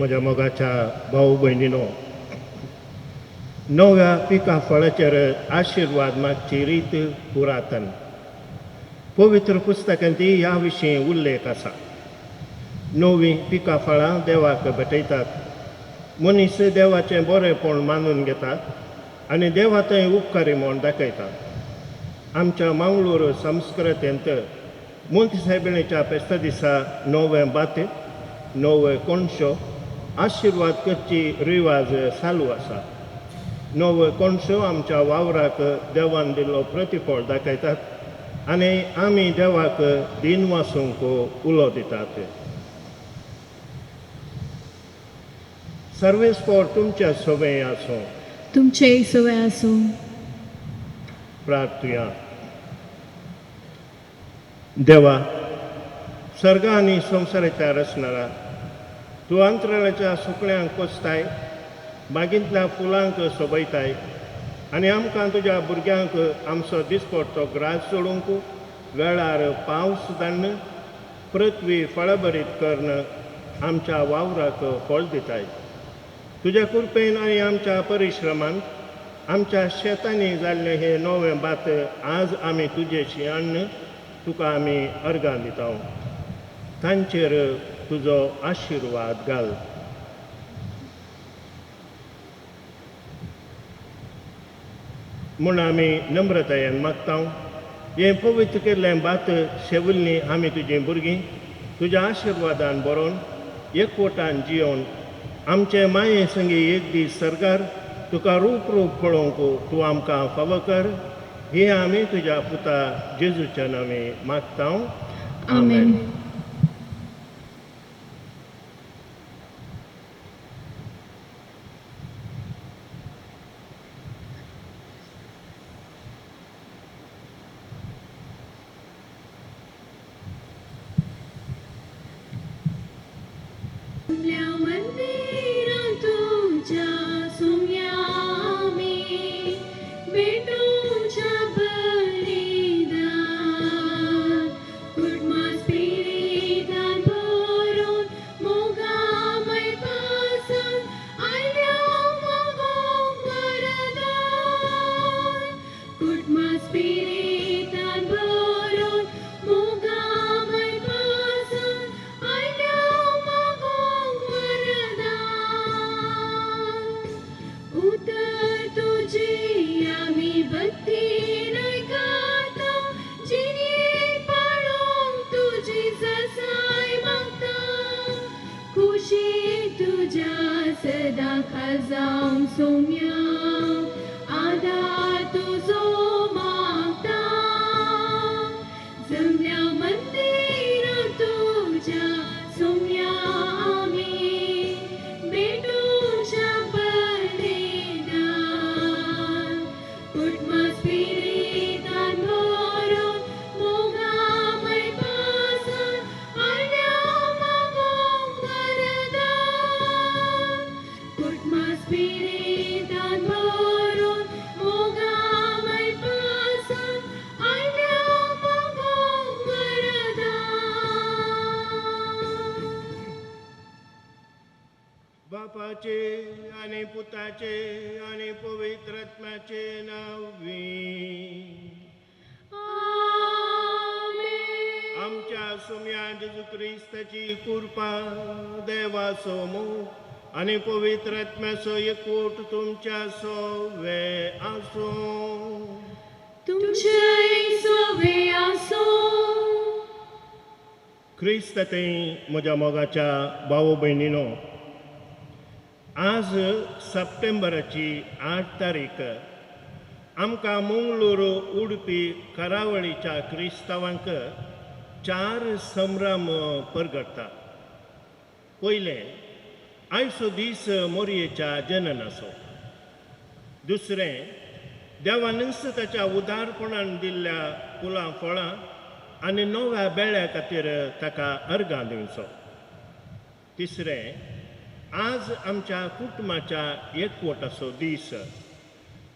म्हज्या मोगाच्या भाव भयणीनो, नव्या पिका फळाचेर आशिर्वाद मागची रीत पुरातन. पवित्र पुस्तकांत ह्या विशीं उल्लेख आसा. नवीं पिका फळां देवाक भेटयतात. मनीस देवाचें बरेंपण मानून घेतात आनी देवा थंय उपकारी म्हूण दाखयतात. आमच्या मंगळूर संस्कृतेंत मोंती सायबिणीच्या फेस्ता दिसा नवें भात, नवे कोणशो आशिर्वाद करची रिवाज चालू आसा. नवो कोणसो आमच्या वावराक देवान दिल्लो प्रतिफळ दाखयतात आनी आमी देवाक दिन वासूंक उलो दितात. सर्वेस्पोर तुमच्या सवय आसूं. तुमचेय सवय आसूं. प्रार्थुया. देवा, सर्ग आनी संवसाराच्या रचणारा, तूं अंतराळाच्या सुकण्यांक पोसताय, बागींतल्या फुलांक सोबयताय आनी आमकां तुज्या भुरग्यांक आमचो दिसपडटो ग्रास सोडूंक वेळार पावस धाडून पृथ्वी फळभरीत करून आमच्या वावराक फळ दिताय. तुज्या कृपेन आनी आमच्या परिश्रमान आमच्या शेतांनी जाल्लें हें नवें भात आज आमी तुजेशी हाडून तुका आमी अर्गां दिता. तांचेर तुजो आशिर्वाद घाल. म्हूण आमी नम्रतायेन मागता, हें पवित्र केल्लें भात शेवल्लीं आमी तुजीं भुरगीं तुज्या आशिर्वादान बरोवन एकवटान जियोवन आमचे माये संगी एक दीस सरकार तुका रूप रूप पळोवंक तूं आमकां फावो कर. हे आमी तुज्या पुता जेजूच्या नांवे मागता. आमेन. मंदिरां तुज्या सोम्या आमी भेटोवच्या बलिदान, कुटुंबा स्पिरितान भरून मोगामय पासून आयल्या मागोंक वरदान. कुटुंबा स्पिरितान भरून मोगामय पासून आयल्या मागोंक वरदान. उतर तुजी आमी भक्तीन आयकता, जिणेक पाळोवंक तुजी जसाय मागता. खुशी तुज्या सदां खाजावंक सोम्या, आदार तुजो मागता. जमल्या मंदिरां तुज्या सोम्या आमी भेटोवच्या बलिदान, कुटुंबा स्पिरितान भरून मोगामय पासून आयल्या मागोंक वरदान. कुटुंबा स्पिरितान भरून मोगामय पासून आयल्या मागोंक वरदान. बापाचे आनी पुताचे आनी पवित्र आत्म्याचे नांवी. आमेन. आमच्या सोम्या जेजू क्रिस्ताची कृपा, देवाचो मोग आनी पवित्र आत्म्याचो एकवट तुमच्या सवे आसूं. तुमचेय सवे आसूं. क्रिस्त थंय म्हज्या मोगाच्या भाव भयणीनो, आज सप्टेंबराची 8 तारीख. आमकां मंगळूर उडपी करावळीच्या क्रिस्तांवांक 4 संभ्रम परगटता. पयलें, आयचो दीस मोरयेच्या जननाचो. दुसरें, देवानच ताच्या उदारपणान दिल्ल्या फुलां फळां आनी नव्या बेळ्या खातीर ताका अर्गां दिवचो. तिसरें, आज आमच्या कुटुंबाच्या एकवटाचो दीस.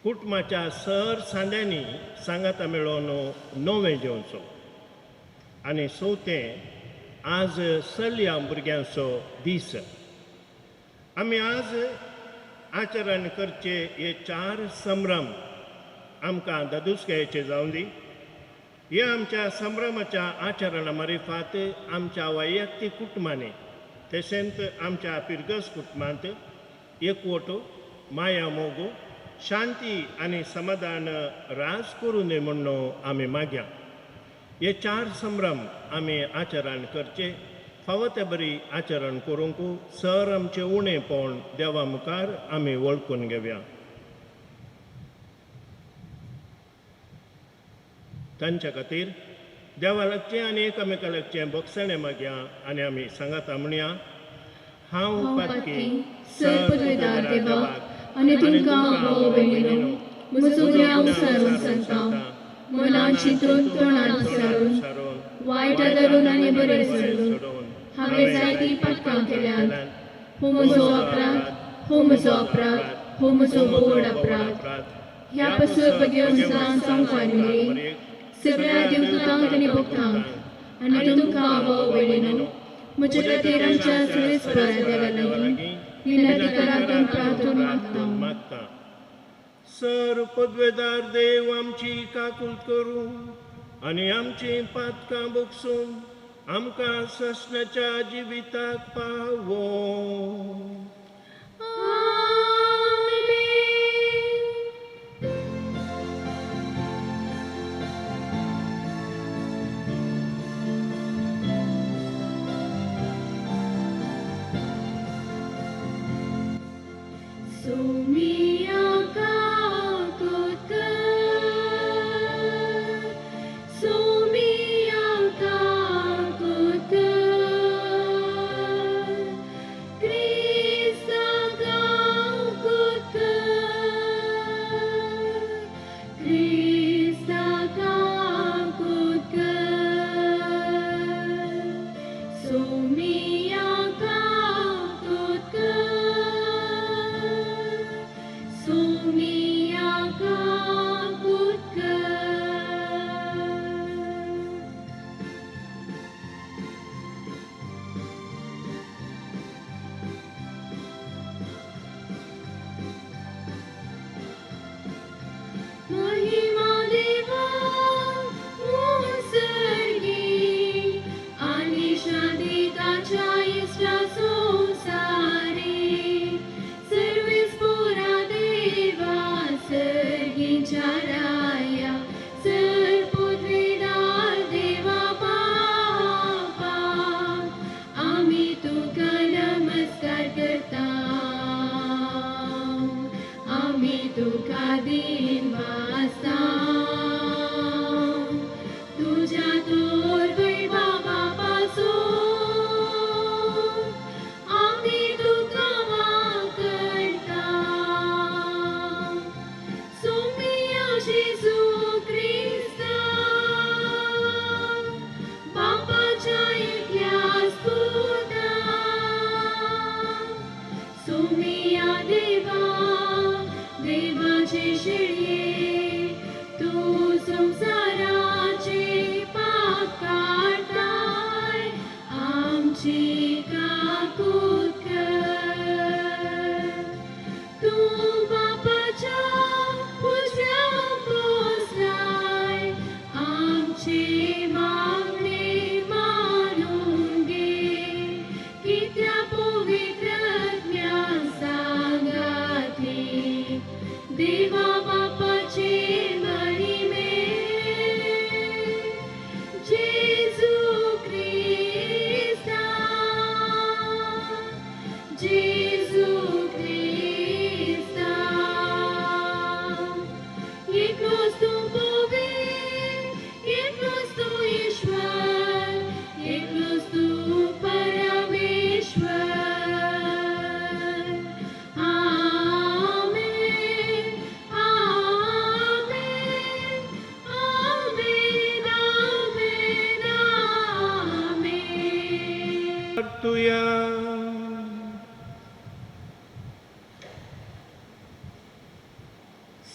कुटुंबाच्या सर सांद्यांनी सांगाता मेळोवन नवें जेवचो. आनी चवथें, आज चलया भुरग्यांचो दीस. आमी आज आचरण करचे हे चार संभ्रम आमकां दादूसकायेचे जावं दी. हे आमच्या संभ्रमाच्या आचरणा मारिफात आमच्या वैयक्तीक कुटुंबांनी तशेंच आमच्या पिरगस कुटुंबांत एकवट, माया, मोग, शांती आनी समाधान राज करूं न्हय म्हूण आमी मागया. हे चार संभ्रम आमी आचरण करचे फावो ते बरी आचरण करूंक सर आमचें उणेपण देवा मुखार आमी वळखून घेवया. तांच्या खातीर देवा लागचें आनी एकामेका लागचें भोगसणें मागया आनी आमी सांगाता म्हणया, हांव पातकी सर पदवेदार देवा आनी तुमकां भाव भयणीनो म्हजो गुन्यांव सारून सांगता, मनान चिंतून तोंडान सारून वायट आदारून आनी बरें सोडून हांवें जायतीं पातकां केल्यांत. हो म्हजो अपराध, हो म्हजो अपराध, हो म्हजो व्हड अपराध. ह्या पासून बगेवन सांगपाक सगळ्या देवदूतांक आनी भक्तांक आनी तुमकां भाव भयणीनो म्हज्या खातीर आमच्या सुरेस्परा देवा लागीं विनंती करात प्रार्थना मागता. सर पदवेदार देव आमची काकूल करूं आनी आमची पातकां बोगसून आमकां ससण्याच्या जिविताक पावो.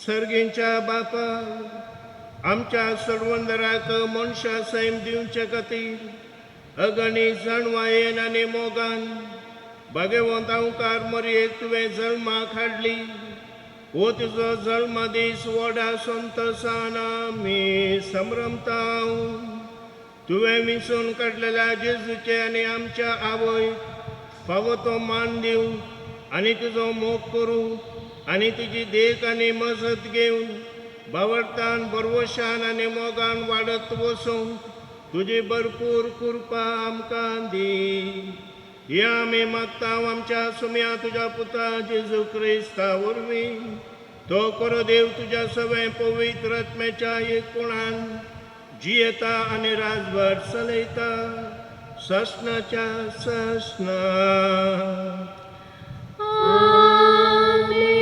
सर्गींच्या बापा आमच्या सर्वंदराक मनशा सैम दिवचे खातीर अगणी जाणवायेन आनी मोगान भाग्यवंत अंकार मरयेक तुवें जल्माक हाडली. हो तुजो जल्मदीस व्हडा संतोसान आमी संभ्रमता. तुवें विंचून काडलेल्या जेजूचे आनी आमच्या आवय फावो तो मान दिवं आनी तुजो मोग करूं आनी तुजी देख आनी मजत घेवन बावडतान बरवशान आनी मोगान वाडत वसूं तुजी भरपूर कृपा आमकां दी. हे आमी मागता आमच्या सुम्या तुज्या पुता जेजू क्रिस्ता वरवीं. तो करो देव तुज्या सगळें पवित्र आत्म्याच्या एकूणान जियेता आनी राजभर चलयता ससनाच्या ससना. आमेन.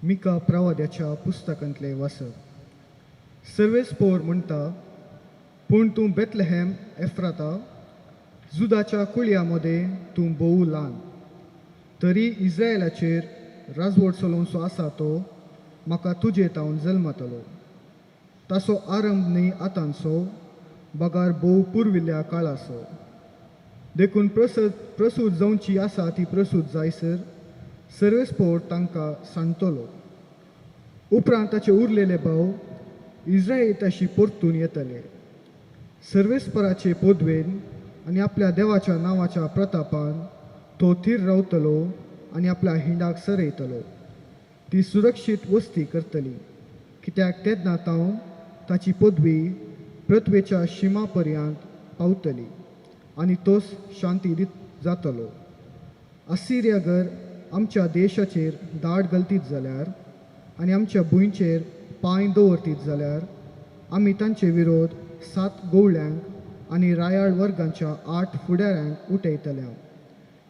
मिका प्रवाद्याच्या पुस्तकांतले वाचप. सर्वेस्पोर म्हणटा, पूण तूं बेतलेहम एफ्राता, जुदाच्या कुळया मदें तूं भोव ल्हान, तरी इस्रायलाचेर राजवट चलोवचो आसा तो म्हाका तुजे तावन जल्मतलो. ताचो आरंभ न्ही आतांचो, बगार भोव पुर्विल्ल्या काळाचो. देखून प्रसूत जावची आसा ती प्रसूत जायसर सर्वेस्पोर तांकां सांगतलो. उपरांत ताचे उरलेले भाव इस्रायलाशी परतून येतले. सर्वेस्पराचे पदवेन आनी आपल्या देवाच्या नांवाच्या प्रतापान तो थीर रावतलो आनी आपल्या हिंडाक सरयतलो. ती सुरक्षीत वस्ती करतली, कित्याक तेन्ना तावन ताची पदवी पृथ्वेच्या शिमा पर्यंत पावतली आनी तोच शांती दीत जातलो. असिरिया घर आमच्या देशाचेर दाड घालतीत जाल्यार आनी आमच्या भुंयचेर पांय दवरतीत जाल्यार आमी तांचे विरोध 7 गोवळ्यांक आनी रायाळ वर्गांच्या 8 फुडाऱ्यांक उठयतले.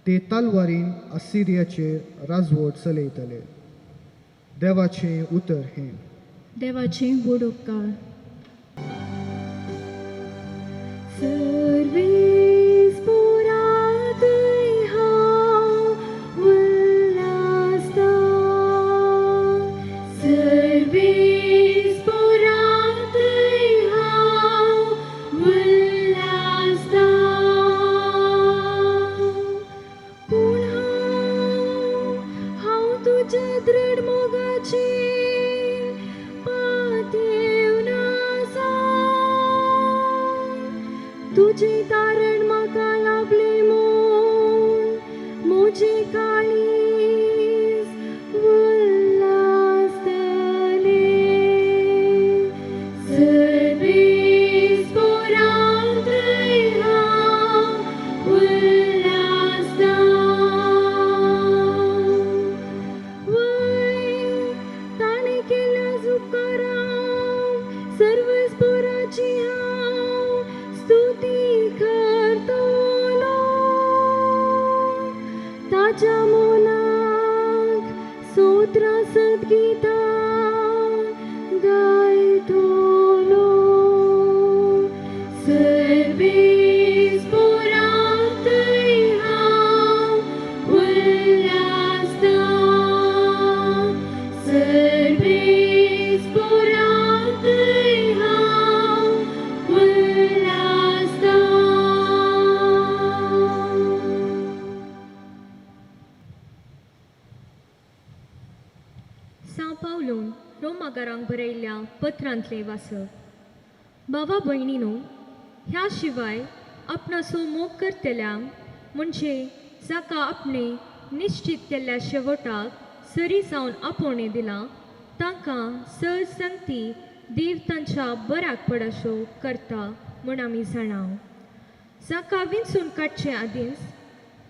ते तलवारीन असिरियाचेर राजवट चलयतले. देवाचें उतर हें. देवाचे व्हड उपकार. सर्वेस्पोरातय हांव उल्हासता, सर्वेस्पोरातय हांव उल्हासता. पूण हांव तुज्या दृढ मोगाचेर पातयेवन आसा. तुजें तारण म्हाका लाभलें म्हूण म्हजें काळीज उल्हासतलें. सर्वेस्पोरातय हांव उल्हासता. वय ताणें केल्ल्या उपकारांक सर्वेस्पोराची हांव स्तुती करतलो. ताच्या मोनाक सोत्रां सद्गीतां गायतलो. सर्वेस्पोरातय हांव उल्हासता, सर्वेस्पोरातय हांव उल्हासता. सां पावलून रोमागारांक बरयल्ल्या पत्रांतलें वाचप. भावा भयणीनो, ह्या शिवाय आपणाचो मोग करतल्यांक म्हणजे जाका आपणे निश्चित केल्ल्या शेवटाक सरी जावन आपोवणें दिलां तांकां सहज संगती देव तांच्या बऱ्याक पडाशो करता म्हूण आमी जाणा. जाका विंचून काडचे आदींच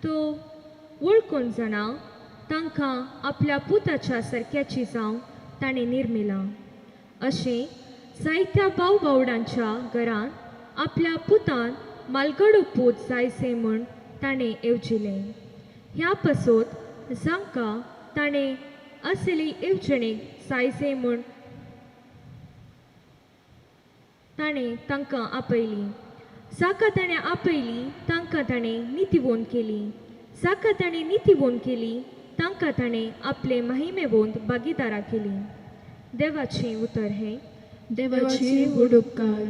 तो वळखून जाणा तांकां आपल्या पुताच्या सारक्याची जावं ताणें निर्मिलां. अशें जायत्या भाव भावडांच्या घरांत आपल्या पुतान मालगडो पूत जायसे म्हूण ताणें येवजिलें. ह्या पासत जांकां ताणें असली येवजणेक जायसे म्हूण ताणें तांकां आपयली. जाका ताणें आपयली तांकां ताणें नितीवोन केली. जाका ताणें नितीवोन केली तांकां ताणें आपले महिमेवोंत भागीदारां केली. देवाचें उतर हें. देवाचे व्हड उपकार.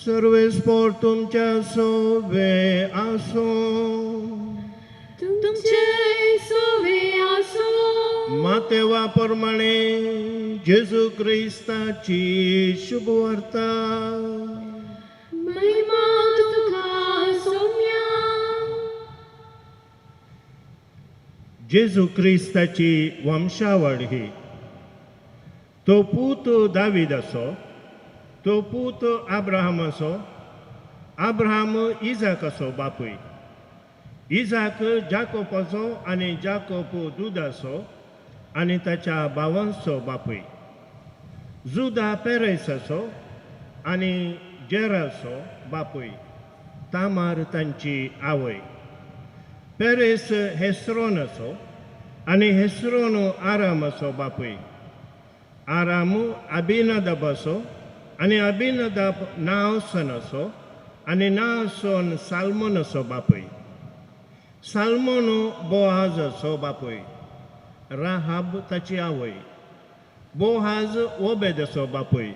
सर्वेस्पोर तुमच्या सोवे आसूं. तुमचे सोवे आसूं. मातेवा प्रमाणे जेजू क्रिस्ताची शुभवार्ता. महिमा तुका सोम्या. जेजू क्रिस्ताची वंशावळ ही. तो पूत दावीदाचो, तो पूत आब्राहामाचो, आब्राहाम इजाकाचो बापूय, इजाक जाकोबाचो आनी जाकोब जुदाचो आनी ताच्या भावांचो बापूय, जुदा पेरेसाचो आनी जेराचो बापूय, तामार तांची आवय, पेरेस हेस्रोनाचो आनी हेस्रोन आरामाचो बापूय, आराम अबिनदाबाचो आनी अबिनदाब नासनाचो आनी नासोन साल्मोनाचो बापूय, साल्मोन बोहाजाचो बापूय, राहाब ताची आवय, बोहाज ओबेदाचो बापूय,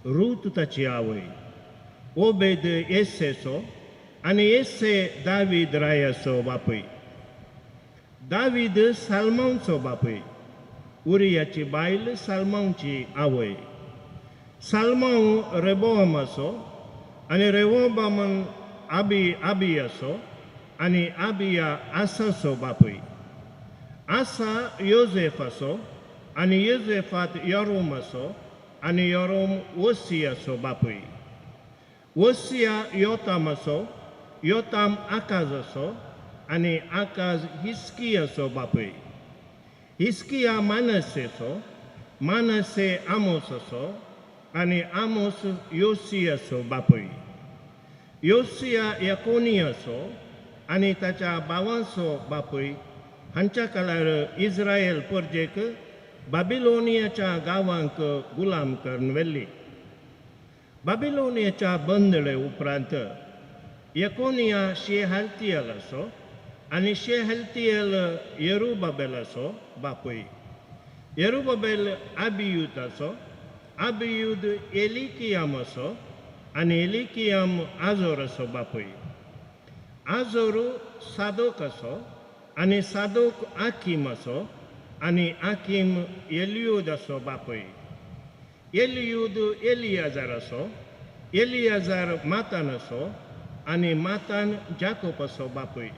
रूत ताची आवय, ओबेद येसेचो आनी येसे दावीद रायाचो बापूय, दावीद साल्मांवचो बापूय, उरियाची बायल साल्मांवची आवय, साल्मांव रेबोआमाचो आनी रेबोआमान आबियाचो आनी आबिया आसाचो बापूय, आसा योजेफाचो आनी योजेफात योरोमाचो आनी योरोम ओसियाचो बापूय, ओसिया योतामाचो, योताम आकाजाचो आनी आकाज हिस्कियाचो बापूय, हिस्किया मानसेचो, मानसे आमोसाचो आनी आमोस योसियाचो बापूय, योसिया यकोनियाचो आनी ताच्या भावांचो बापूय. हांच्या काळार इस्रायल परजेक बाबिलोनियाच्या गांवांक गुलाम करून व्हेल्ली. बाबिलोनियाच्या बंदळे उपरांत यकोनिया शेहल्तियलाचो आनी शेहल्तियल येरुबाबेलाचो बापूय, येरुबाबेल आबियुदाचो, आबियुद एलिकियामाचो आनी एलिकियाम आजोराचो बापूय, आजोर सादोकाचो आनी सादोक आकीमाचो आनी आकीम एलियुदाचो बापूय, एलियुद एलियाजाराचो, एलियाजार मातानाचो आनी मातान जाकोबाचो बापूय,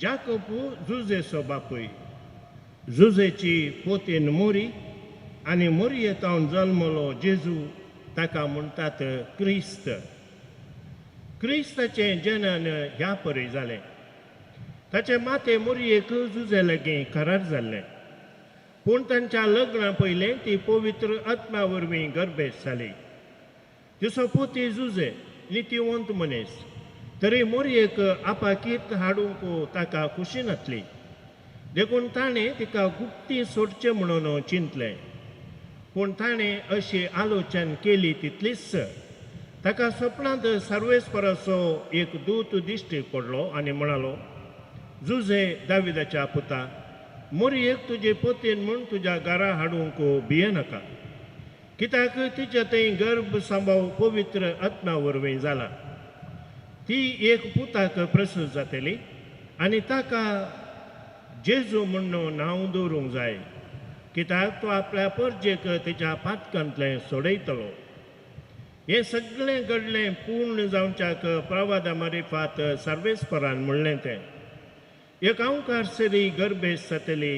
जाकोब जुजेचो बापूय, जुजेची पोतीन मोरी आनी मोरयेतावन जल्मलो जेजू, ताका म्हणटात क्रिस्त. क्रिस्ताचें जनन ह्या परी जालें. ताचें माते मोरयेक जुजे लागीं करार जाल्लें, पूण तांच्या लग्ना पयलें ती पवित्र आत्मा वरवीं गर्भेस्त जाली. तिचो पोती जुजे नितीवंत मनीस, तरी मोरयेक आपाकीत हाडूंक ताका खुशी नासली, देखून ताणें तिका गुप्ती सोडचें म्हणून चिंतलें. पूण ताणें अशी आलोचन केली तितलीच ताका सपनांत सर्वेस्पराचो एक दूत दिश्टी पडलो आनी म्हणालो, जुजे दाविदाच्या पुता, मोरयेक तुजे पोतीन म्हूण तुज्या घरा हाडूंक भियेनाका, कित्याक तिचे थंय गर्भ सांबाव पवित्र आत्मा वरवीं जाला. ती एक पुताक प्रसूत जातली आनी ताका जेजू म्हूण नांव दवरूंक जाय, कित्याक तो आपल्या परजेक तिच्या पातकांतलें सोडयतलो. हें सगळें घडलें पूर्ण जावच्याक प्रवादा मारिफात सर्वेस्परान म्हणलें तें. एक अंकार सरी गर्भेस्त जातली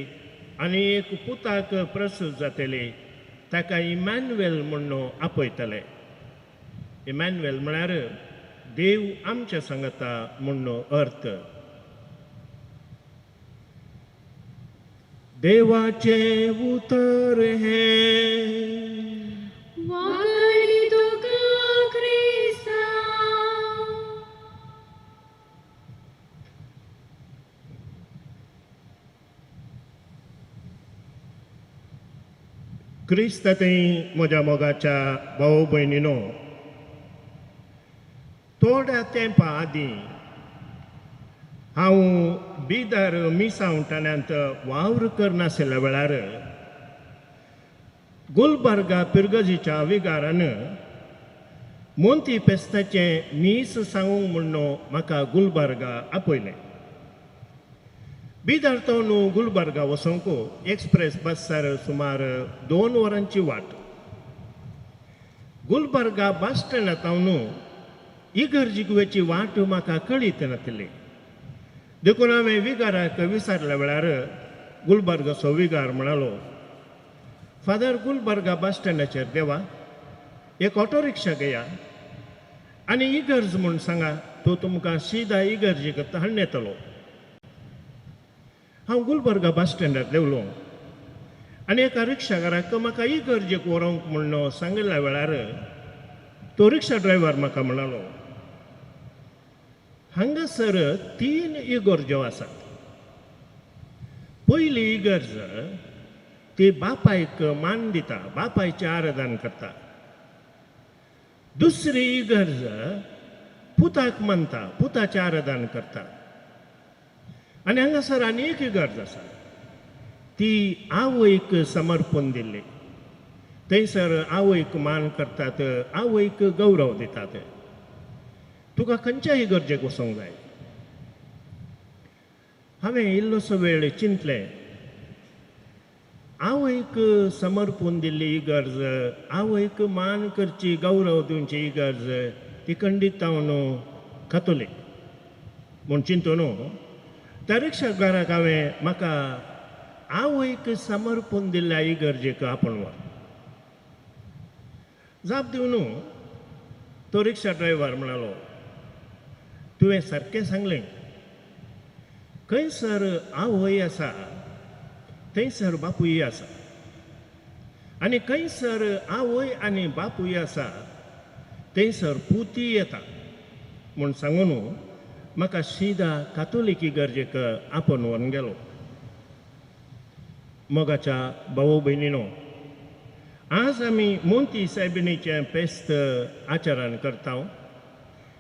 आनी एक पुताक प्रसूत जातली, ताका इमॅन्युएल म्हूण आपयतले. इमॅन्युएल म्हळ्यार देव आमच्या सांगता म्हूण अर्थ. देवाचें उतर हें. वाकडी तुका क्रिस्ता. क्रिस्त थंय म्हज्या मोगाच्या भाव भयणीनो, थोड्या तेंपा आदीं हांव बिदर मिसांवटाण्यांत वावर करनाशिल्ल्या वेळार गुलबर्गा पिरगजीच्या विगारान मोंती फेस्ताचें मीस सांगूंक म्हूण म्हाका गुलबर्गा आपयलें. बिदर न्हू गुलबर्गा वचोंक एक्सप्रेस बसार सुमार 2 वरांची वाट. गुलबर्गा बस स्टँडांत न्हू इगर्जीक वचची वाट म्हाका कळीत नासली. देखून हांवें विगाराक विचारल्या वेळार गुलबर्गाचो विगार म्हणालो, फादर गुलबर्गा बस स्टँडाचेर देवा, एक ऑटो रिक्षा घेया आनी इगर्ज म्हूण सांगा, तो तुमकां सीधा इगर्जीक हाडून येतलो. हांव गुलबर्गा बस स्टँडार देंवलो आनी एका रिक्षाकाराक म्हाका इगर्जेक व्हरूंक म्हूण सांगिल्ल्या वेळार तो रिक्षा ड्रायव्हर म्हाका म्हणालो, हांगासर 3 इगर्ज्यो आसात. पयली इगर्ज ती बापायक मान दिता, बापायचें आराधन करता. दुसरी इगर्ज पुताक मानता, पुताचें आराधन करता. आनी हांगासर आनी एक इगर्ज आसा, ती आवयक समर्पण दिल्ली. थंयसर आवयक मान करतात, आवयक गौरव दितात. तुका खंयच्या इगर्जेक वचोंक जाय? हांवें इल्लोसो वेळ चिंतलें. आवयक समर्पण दिल्ली इगर्ज, आवयक मान करची, गौरव दिवची इगर्ज ती खंडीत हांव कातोलीक म्हूण चिंतून त्या रिक्षाकाराक हांवें म्हाका आवयक समर्पण दिल्ल्या इगर्जेक आपूण व्हर. जाप दिवन तो रिक्षा ड्रायव्हर म्हणालो, तुवें सारकें सांगलें, खंयसर आवय आसा थंयसर बापूय आसा, आनी खंयसर आवय आनी बापूय आसा थंयसर पुती येता म्हूण सांगून म्हाका सीधा कातोलिक इगर्जेक आपोवन व्हरून गेलो. मोगाच्या भाव भयणीनो, आज आमी मोंती सायबिणीचें फेस्त आचरण करता.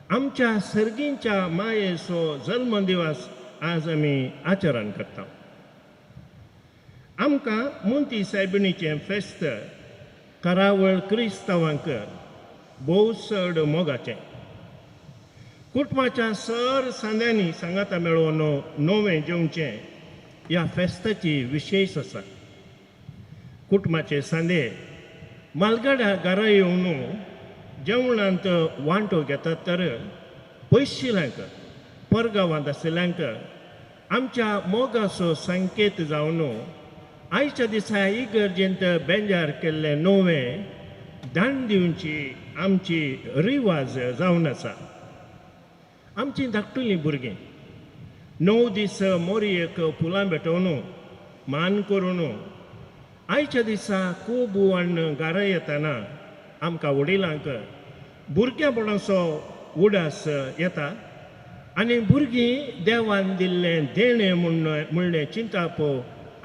आमच्या सर्गींच्या मायेचो जल्मदिवस आज आमी आचरण करता. आमकां मोंती सायबिणीचें फेस्त करावळ क्रिस्तांवांक भोव चड मोगाचें. कुटुंबाच्या सर सांद्यांनी सांगाता मेळोवन नवें जेवचें ह्या फेस्ताची विशेश आसा. कुटुंबाचे सांदे मालगड्या घरा येवन जेवणांत वांटो घेतात तर पयशिल्ल्यांक, परगांवांत आशिल्ल्यांक आमच्या मोगाचो संकेत जावन आयच्या दिसा इगर्जेंत बेंजार केल्लें नवें दान दिवची आमची रिवाज जावन आसा. आमची धाकटुलीं भुरगीं 9 दीस मोरयेक फुलां भेटोवन मान करून आयच्या दिसा खूब हाडून घरा येतना आमकां वडिलांक भुरग्यापणाचो उडास येता आनी भुरगीं देवान दिल्लें देणें म्हणलें चिंताप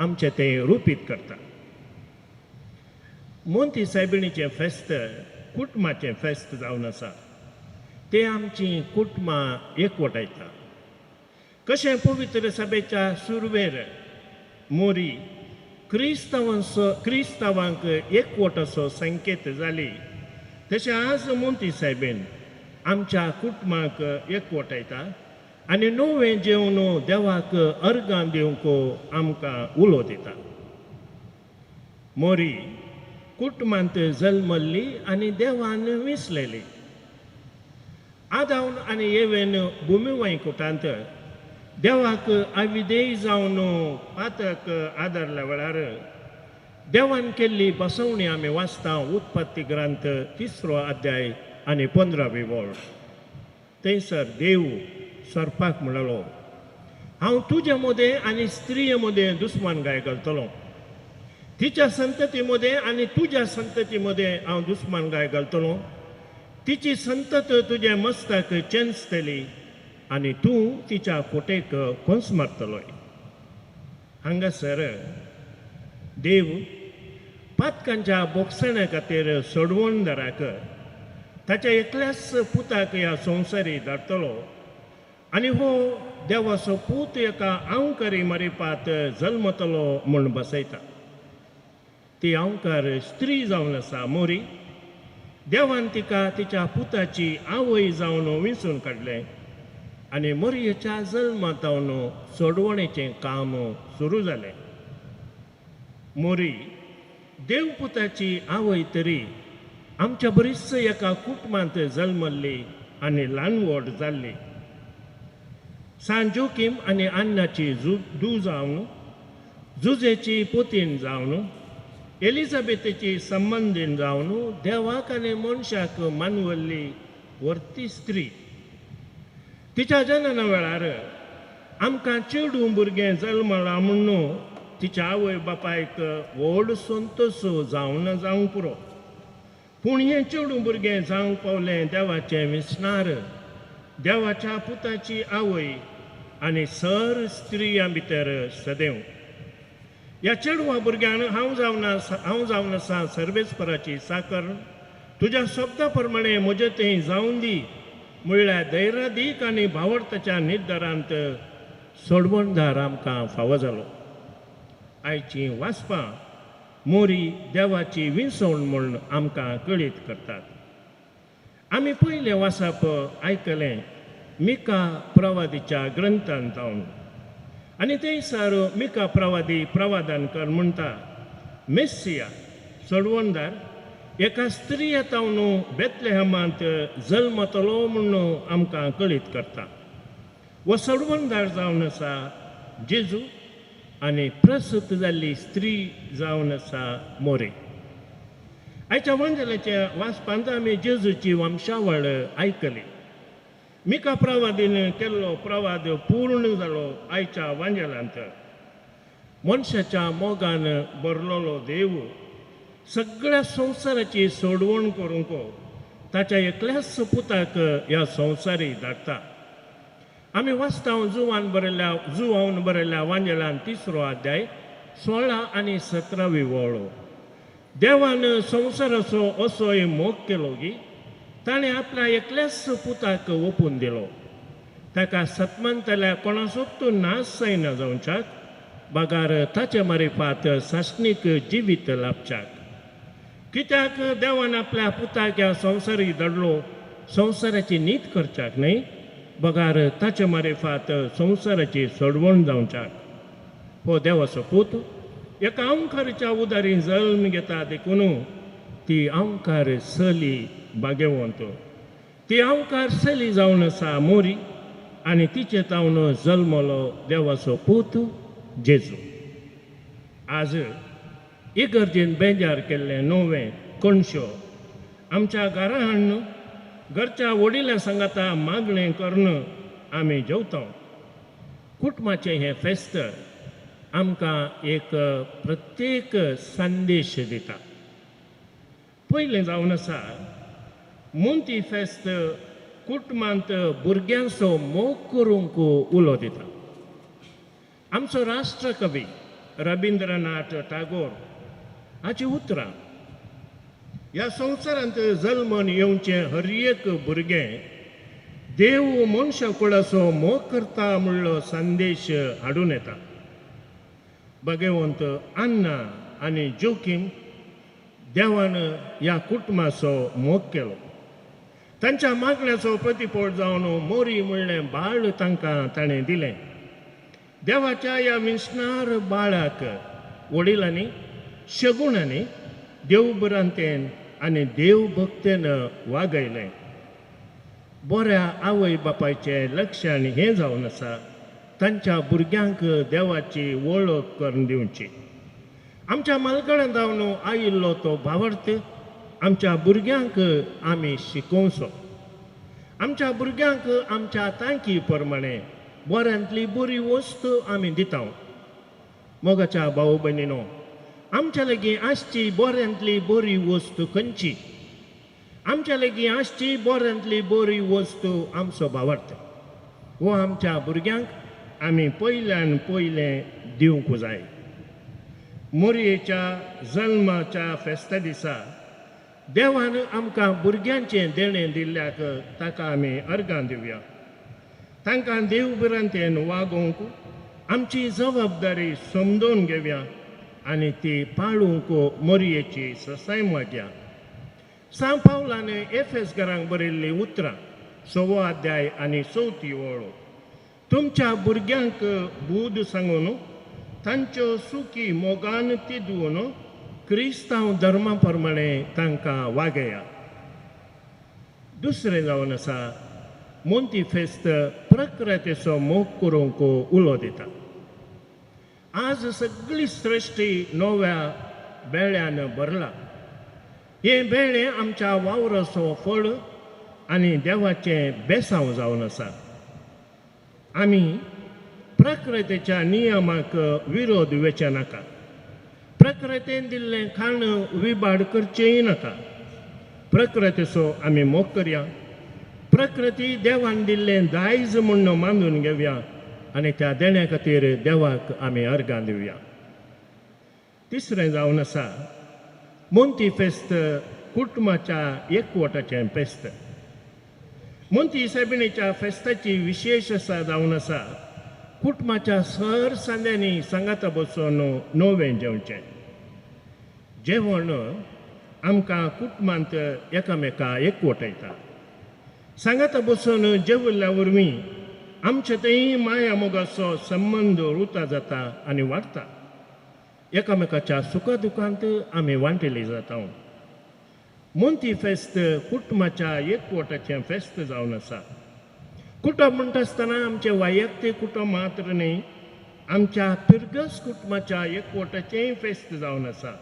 आमचें तें रुपीत करता. मोंती सायबिणीचें फेस्त कुटुंबाचें फेस्त जावन आसा. तें आमचीं कुटुंबां एकवटायता. कशें पवित्र सभेच्या सुरवेर मोरी क्रिस्तांवांक एकवटाचो संकेत जाली, तशें आज मोंती सायबीण आमच्या कुटुंबाक एकवटायता आनी नवें जेवन देवाक अर्गां दिवंक आमकां उलो दिता. मोरी कुटुंबांत जल्मल्ली आनी देवान विसलेली. आदावन आनी येवेन भुमिवाय कुटांत देवाक अविदेय जावन पातक आदारल्या वेळार देवान केल्ली बसवणी आमी वाचता उत्पत्ती ग्रंथ 3 अध्याय आनी 15वी वळ. थंयसर देव सर्पाक म्हणालो, हांव तुजे मदें आनी स्त्रिये मदें दुस्मान गाय घालतलो, तिच्या संतती मदें आनी तुज्या संतती मदें हांव दुस्मान गाय घालतलो, तिची संतत तुजें मस्ताक चेंचतली आनी तूं तिच्या कोटेक कोंस मारतलोय. हांगासर देव पातकांच्या बोगसण्या खातीर सोडवणदाराक ताच्या एकल्याच पुताक ह्या संवसारी धाडटलो आनी हो देवाचो पूत एका आंवकरी मरिपात जल्मतलो म्हूण बसयता. ती आंवकार स्त्री जावन आसा मोरी देवान तिका तिच्या पुताची आवय जावन विंचून काडलें आनी मोरयेच्या जल्मा जावन सोडवणेचें काम सुरू जालें. मोरी देवपुताची आवय तरी आमच्या बरीच एका कुटुंबांत जल्मल्ली आनी ल्हान व्हड जाल्ली. सान जोकीम आनी अन्नाची धूव जावन, जुजेची पोतीन जावन, एलिझाबेथेची संबंदीन जावन देवाक आनी मनशाक मानवल्ली व्हरती स्त्री. तिच्या जनना वेळार आमकां चेडूं भुरगें जल्मलां म्हणून तिच्या आवय बापायक व्हड संतोश जावन जावंक पुरो. पूण हें चेडूं भुरगें जावंक पावलें देवाचें विसणार, देवाच्या पुताची आवय आनी सर स्त्रियां भितर सदैव. ह्या चेडवा भुरग्यान हांव जावन आसा सर्वेस्पराची साकर, तुज्या शब्दा प्रमाणे म्हजें तें जावन दी म्हणल्यार धैर्यादीक आनी भावर्थाच्या निर्धारांत सोडवणदार आमकां फावो जालो. आयची वाचपां मोरी देवाची विंचवण म्हूण आमकां कळीत करतात. आमी पयलें वाचप आयकलें मिका प्रवादीच्या ग्रंथांत जावन आनी थंयसर मिका प्रवादी प्रवादानकर म्हणटा, मेस्सिया सोडवणदार एका स्त्रिया तावन बेतलेहमांत जल्मतलो म्हूण आमकां कळीत करता. हो सोडवणदार जावन आसा जेजू आनी प्रसूत जाल्ली स्त्री जावन आसा मोरे. आयच्या वंजलाच्या वाचपांत आमी जेजूची वंशावळ आयकली. मिका प्रवादीन केल्लो प्रवाद पूर्ण जालो आयच्या वांजेलांत. मनशाच्या मोगान भरलेलो देव सगळ्या संवसाराची सोडवण करूंक ताच्या एकल्याच पुताक ह्या संवसारी धाडटा. आमी वाचता जुवान बरयल्ल्या वांजेलान 3 अध्याय 16 आनी 17 वळो. देवान संवसाराचो असोय मोग केलो की ताणें आपल्या एकल्याच पुताक ओपून दिलो. ताका सतमानतल्या कोणाचोच नाश जायना जावच्याक बगार ताचे मारिफात सासणीक जिवीत लाभच्याक. कित्याक देवान आपल्या पुताक ह्या संवसारी धाडलो संवसाराची नीत करच्याक न्हय, बगार ताचे मारिफात संवसाराची सोडवण जावच्याक. हो देवाचो पूत एका अंकाराच्या उदारी जल्म घेता देखून ती अंकार चली भाग्यवंत. ती अंकार चली जावन आसा मोरी आनी तिचे तावन जल्मलो देवाचो पूत जेजू. आज इगर्जेन बेजार केल्लें नवें कणशो आमच्या घरा हाडून घरच्या वडिलां सांगाता मागणें करून आमी जेवता. कुटुंबाचें हें फेस्त आमकां एक प्रत्येक संदेश दिता. पयलें जावन आसा मोंती फेस्त कुटुंबांत भुरग्यांचो मोग करूंक उलो दिता. आमचो राष्ट्रकवी रविंद्रनाथ टागोर हाची उतरां, ह्या संवसारांत जल्मन येवचें हर एक भुरगें देव मनशा कुळाचो मोग करता म्हणलो संदेश हाडून येता. भगवंत अन्ना आनी जोकीम देवान ह्या कुटुंबाचो मोग केलो. तांच्या मागण्याचो प्रतिपोट जावन मोरी म्हणलें बाळ तांकां ताणें दिलें. देवाच्या ह्या विंचणार बाळाक वडिलांनी शगुणांनी देवभ्रांतेन आनी देवभक्तेन वागयलें. बऱ्या आवय बापायचें लक्षण हें जावन आसा तांच्या भुरग्यांक देवाची वळख करून दिवची. आमच्या मालकडान जावन आयिल्लो तो भावार्थ आमच्या भुरग्यांक आमी शिकोवचो. आमच्या भुरग्यांक आमच्या तांकी प्रमाणे बऱ्यांतली बरी वस्त आमी दिता. मोगाच्या भाव भयणीनो, आमच्या लागीं आसची बऱ्यांतली बरी वस्त खंयची? आमच्या लागीं आसची बऱ्यांतली बरी वस्त आमचो भावार्थ. हो आमच्या भुरग्यांक आमी पयल्यान पयलें दिवंक जाय. मोरयेच्या जल्माच्या फेस्ता दिसा देवान आमकां भुरग्यांचें देणें दिल्ल्याक ताका आमी अर्गां दिवया. तांकां देवभिरांतेन वागोवंक आमची जबाबदारी समजून घेवया आनी ती पाळूंक मोरयेची ससाय मागया. सांव पावलान एफेसकारांक बरयल्लीं उतरां, 6वो अध्याय आनी 4थी ओळ, तुमच्या भुरग्यांक बूद सांगून तांच्यो सुखी मोगान तिदून क्रिस्तांव धर्मा प्रमाणे तांकां वागया. दुसरें जावन आसा मोंती फेस्त प्रकृतीचो मोग करूंक उलो दिता. आज सगळी सृश्टी नव्या बेळ्यान भरला. हें बेळें आमच्या वावराचो फळ आनी देवाचें बेसांव जावन आसा. आमी प्रकृतीच्या नियमाक विरोध वेचे नाका. प्रकृतीन दिल्लें खाण विबाड करचेंय नाका. प्रकृतीचो आमी मोग करया. प्रकृती देवान दिल्लें दायज म्हूण मानून घेवया आनी त्या देण्या खातीर देवाक आमी अर्गां दिवया. तिसरें जावन आसा मोंती फेस्त कुटुंबाच्या एकवटाचें फेस्त. मोंती सायबिणीच्या फेस्ताची विशेश आसा जावन आसा कुटुंबाच्या सर सांद्यांनी सांगाता बसून नवें जेवचें. जेवण आमकां कुटुंबांत एकामेका एकवटयता. सांगाता बसून जेवल्ल्या वरवीं आमचे थंय माया मोगाचो संबंद रुता जाता आनी वाडटा. एकामेकाच्या सुखा दुखांत आमी वांटेली जाता. मोंती फेस्त कुटुंबाच्या एकवटाचें फेस्त जावन आसा. कुटुंब म्हणटा आसतना आमचें वैयक्तीक कुटुंब मात्र न्ही, आमच्या पिरगस कुटुंबाच्या एकवटाचेंय फेस्त जावन आसा.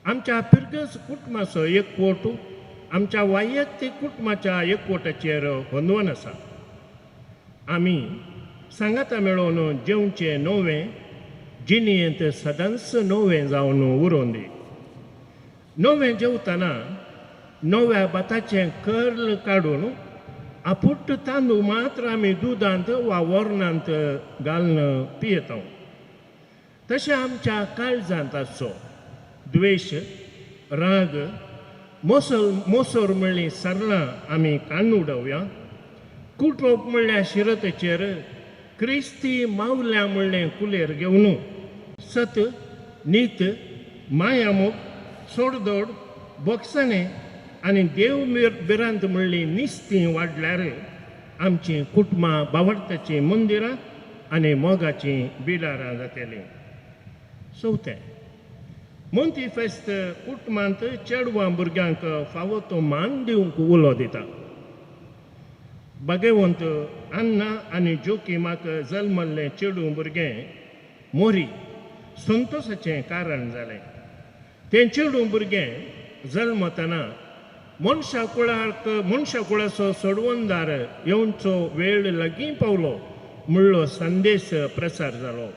आमच्या पिरगस कुटुंबाचो एकवट आमच्या वैयक्तीक कुटुंबाच्या एकवटाचेर होंदवन आसा. आमी सांगाता मेळोवन जेवचें नवें जिणेंत सदांच नवें जावन उरोवन दी. नवें जेवतना नव्या भाताचें कर्ल काडून आपुट्ट तांदूळ मात्र आमी दुदांत वा वरणांत घालून पियेता. तशें आमच्या काळजांत आसचो द्वेश, राग, मोसोर म्हणली सरलां आमी काडून उडोवया. कुटोप म्हणल्या शिरतेचेर क्रिस्ती मावल्या म्हणलें कुलेर घेवन सत, नीत, मायामोग, सोडदोड, बोगसणें आनी देव भिरांत म्हणली निस्ती वाडल्यार आमचीं कुटुंबां बावडताचीं मंदिरां आनी मोगाचीं बिलारां जातलीं. चवथें, मोंती फेस्त कुटुंबांत चेडवां भुरग्यांक फावो तो मान दिवंक उलो दिता. बागेवंत अन्ना आनी जोकीमाक जल्मल्लें चेडूं भुरगें मोरी संतोशाचें कारण जालें. तें चेडूं भुरगें जल्मतना मनशा कुळाचो सोडवणदार येवचो वेळ लागीं पावलो म्हणलो संदेश प्रसार जालो.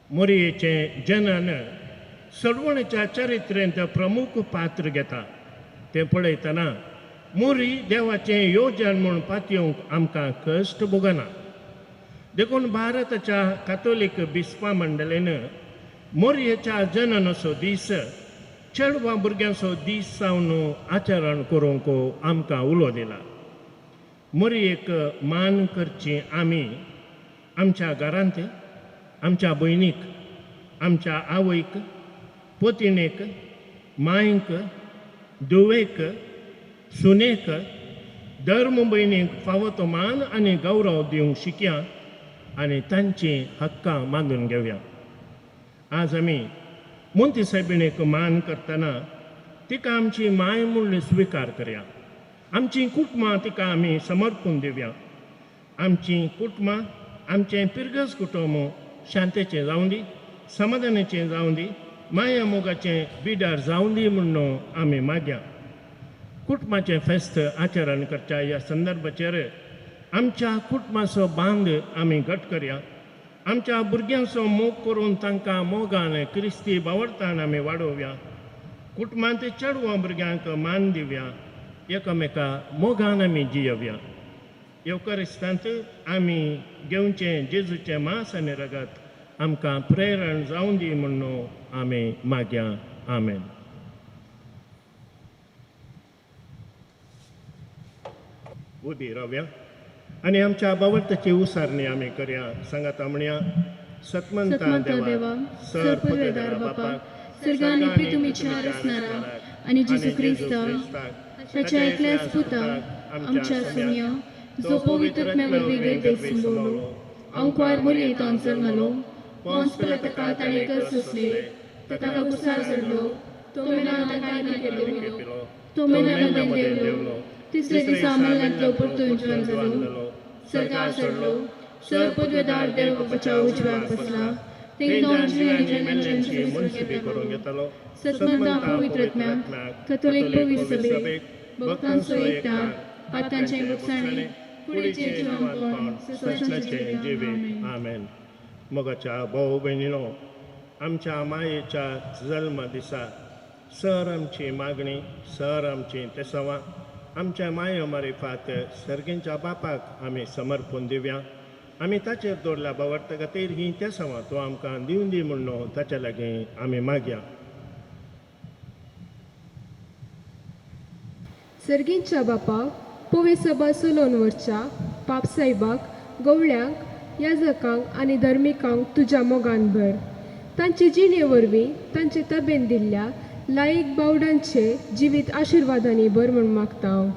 मोरयेचें जनन सोडवणेच्या चरित्रेंत प्रमुख पात्र घेता. तें पळयतना मोरी देवाचें योजन म्हूण पातयेवंक आमकां कश्ट भोगना. देखून भारताच्या कातोलीक बिस्पा मंडळेन मोरयेच्या जननाचो दीस चेडवां भुरग्यांचो दीस जावन आचरण करूंक आमकां उलो दिला. मोरयेक मान करची आमी आमच्या घरांत आमच्या भयणीक, आमच्या आवयक, पोतिणेक, मांयक, धुवेक, सुनेक, धर्म भयणीक फावो तो मान आनी गौरव दिवंक शिकया आनी तांचीं हक्कां मानून घेवया. आज आमी मोंती सायबिणीक मान करतना तिका आमची माय म्हूण स्विकार करया. आमचीं कुटुंबां तिका आमी समर्पून दिवया. आमचीं कुटुंबां, आमचें पिरगस कुटुंब शांतेचें जावं दी, समाधानाचें जावं दी, माया मोगाचें बिडार जावं दी म्हूण आमी मागया. कुटुंबाचें फेस्त आचरण करच्या ह्या संदर्भाचेर आमच्या कुटुंबाचो बांद आमी घट करया. आमच्या भुरग्यांचो मोग करून तांकां मोगान क्रिस्ती बावडतान आमी वाडोवया. कुटुंबांत चेडवां भुरग्यांक मान दिवया. एकामेका मोगान आमी जियोवया. येवकारिस्तांत आमी घेवचें जेजूचें मांस आनी रगत आमकां प्रेरण जावं दी म्हूण आमी मागया. आमेन. उबी रावया आनी आमच्या बावडताची उसारणी आमी करया. सांगाता म्हणया, सतमंता देवा, सर पुर्वेदार बापा, सर्गांनी प्रितुमीच्या रचणारा, आनी जेजू क्रिस्ताक ताच्या एकल्याच पुताक आमच्या सुमया जो पवित्र आत्म्या वरवीं गर्भेक संभवलो, अंकवार मुरयेंत जल्मलो, पोंस पिलाताका ताणें कर सोंसले, ताका कुसार चडलो, तो मेला ताका केलो, तो मेला देवलो, तिसरे दिसा मेल्ल्यांतलो परतून जिवन जालो, सरकार चडलो, सर पदवेदार देव बापाच्या उजव्याक बसला, तेंकां जिव्यांची मुनसिबी करून घेतलो, सत्मंता पवित्र आत्म्याक, कथोलीक पवित्र सभेक, भक्तांचो एकठार, पातांचे लुकसाणे, कुडीचें जिवनपण, सस्नाचें जिवीत. आमेन. मोगाच्या भाव भयणीनो, आमच्या मायेच्या जल्म दिसा सर आमची मागणी, सर आमची तेसवां आमच्या माये मारिफात सर्गींच्या बापाक आमी समर्पून दिवया. आमी ताचेर दवरल्या बावडता खातीर ही तेसवां तूं आमकां दिवन दी म्हणून ताच्या लागीं आमी मागया. सर्गींच्या बापाक पवे सभा चलोवन व्हरच्या पापसायबाक, गवळ्यांक, याजकांक आनी धर्मिकांक तुज्या मोगान भर. तांचे जिणे वरवीं तांचे तबेन दिल्ल्या लायक बावडांचे जिवीत आशिर्वादांनी भर म्हूण मागता हांव.